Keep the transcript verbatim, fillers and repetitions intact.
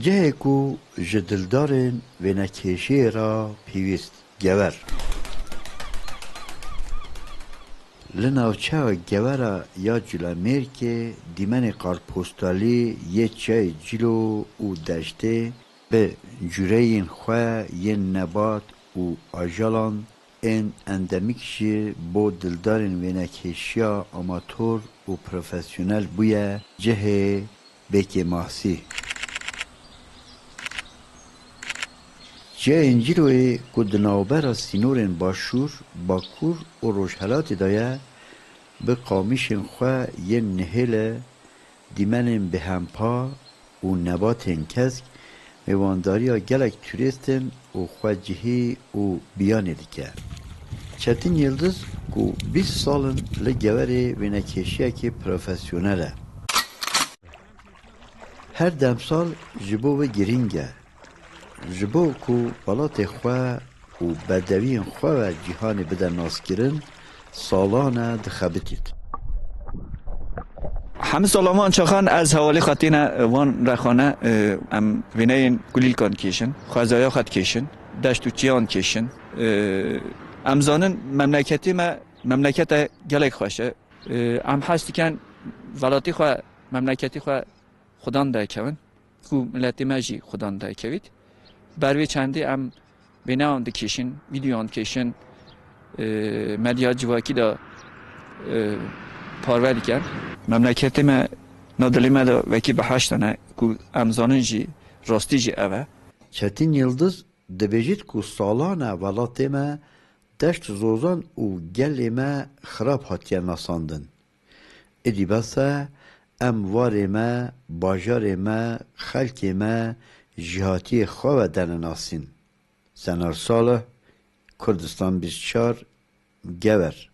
Cihê ku ji dildarên wênekêşiyê re pêwîst, Gewer. Li navçeya Gewera ya Culemêrkê dîmenê karpostalî yê çiyayê Cîlo û deştê bi cureyên xwe yên nebat û ajalan ên endemîk jî bo dildarên wênekêşiya amator û profesyonel bûye cihê bêkêmasî. Çiyayên Cîroyê ku di navbera sînorên başûr, bakur û rojhelatê de ye, bi qamîşên xwe yên nihêle, dîmenên bêhempa û nebatên kesk mêwandariya gelek turîstin û xwecihî û biyanê dike. Çetin Yildiz ku bîst sal in li Gewerê wênekêşiyekî profesyonel e. Her demsal ji bo wê girîng e. Ji bo ku welatê xwe û bedewiyên xwe ve cîhanê bide naskirin, salan e dixebitît. Hemî sala van çaxan ez hewalê xwe têne van rexane, e, em wêneyên kulîlkan kêşin, xwezaya xwe dikêşin, deşt û çiyan kêşin. E, em zanin memleketê me memlekete gelek xweş e. E, em hez dikin welatê xwe, memleketê xwe xudan derkevin, ku miletê me jî xudan derkevît. Ber vê çendê em wêneyan dikêşin, vîdeoyan dikêşin, e, medya civakî de, e, parve dikin. Memleketê me na dilê me de wekî behişt e, ku em zanin jî rastî jî ev e. Çetin Yildiz dibêjit ku salan e welatê me deşt zozan û gelê me xirab hatiye nasandin. Êdî bes e, em warê me, bajarê me, xelkê me, jîhatiyê xwe ve dene nasîn. Senar Salih, Kurdistan bîst û çar, Gewer.